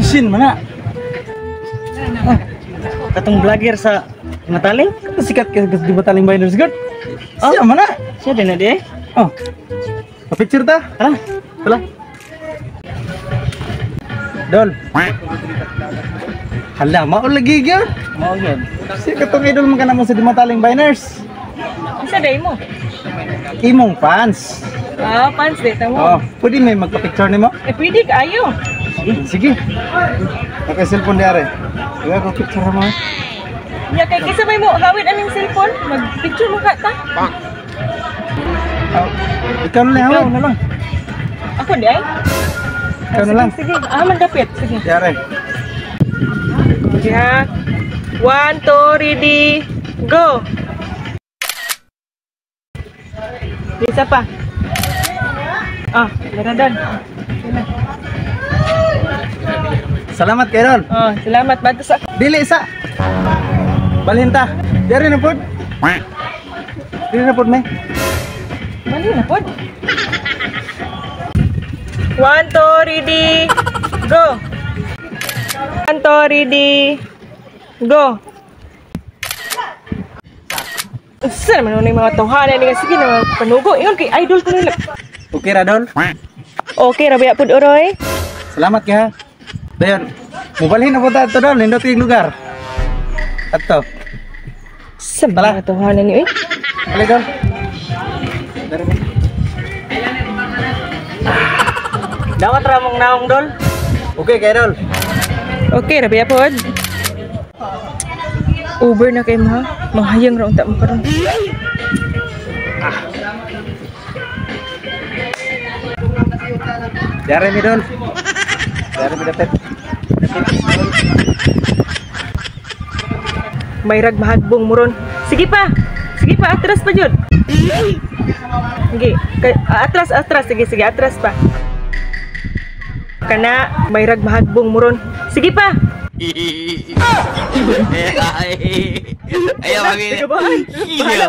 Sin man na. Ah, katong vlogger sa Mataling? Sikat ka di ba taling binders good? Oh. Siya man na. Siya din na di eh. Oh. Pa-picture ta? Tara. Tala. Dol. Hala, mao lagi gyud. Mao gyud. Siya katong idol man ka namo sa Dimataling Biners. Isa day mo. Imong fans. Ah, fans day ta mo. Oh, pwede may magpa-picture nimo? Eh, pwede kaayo. Sige. Naka cellphone diare. Sige ko picture mo. Nya kay kinsa may mo hawid aning cellphone, mag-picture mo ka ta. Oh, ikaw na lang. Ikaw na lang. Ako di ay. Ikaw na lang. Sige, ah, man dapit. Sige. Diare. Sige ha. 1, 2, ready, go. Isa pa. Ah, daradan. Salamat kay Dol. Oh, salamat bato sa Dili sa. Balhin ta. Diare na pod. Dili na pod me. Mali na pod. 1, 2, ready, go. 1, 2, ready, go. Unsa naman yung mga tawhana ni sige na panugo. Ingon kay idol ko nila. Okay ra, Dol. Okay ra ba pud oroy? Salamat kay ha. Dayon. Mubalhin na po ta ato, Dol. Nindot yung lugar. Ato. Sa mga tawhana ni oy. Balik, Dol. Dari mo. Dawat ra mong naong, Dol. Okay kay Dol. Okay ra ba pod? Uber na kay mo ha. Manghayang ra unta mo karon. Diare mi, Dol. Diare mi dapit. May rag mahagbong mo ron. Sige pa. Sige pa, atras pa jud. Sige, atras, atras, sige, sige, atras pa. Kana, may rag mahagbong mo ron. Sige pa. Ayaw, Sige ba? Bahala.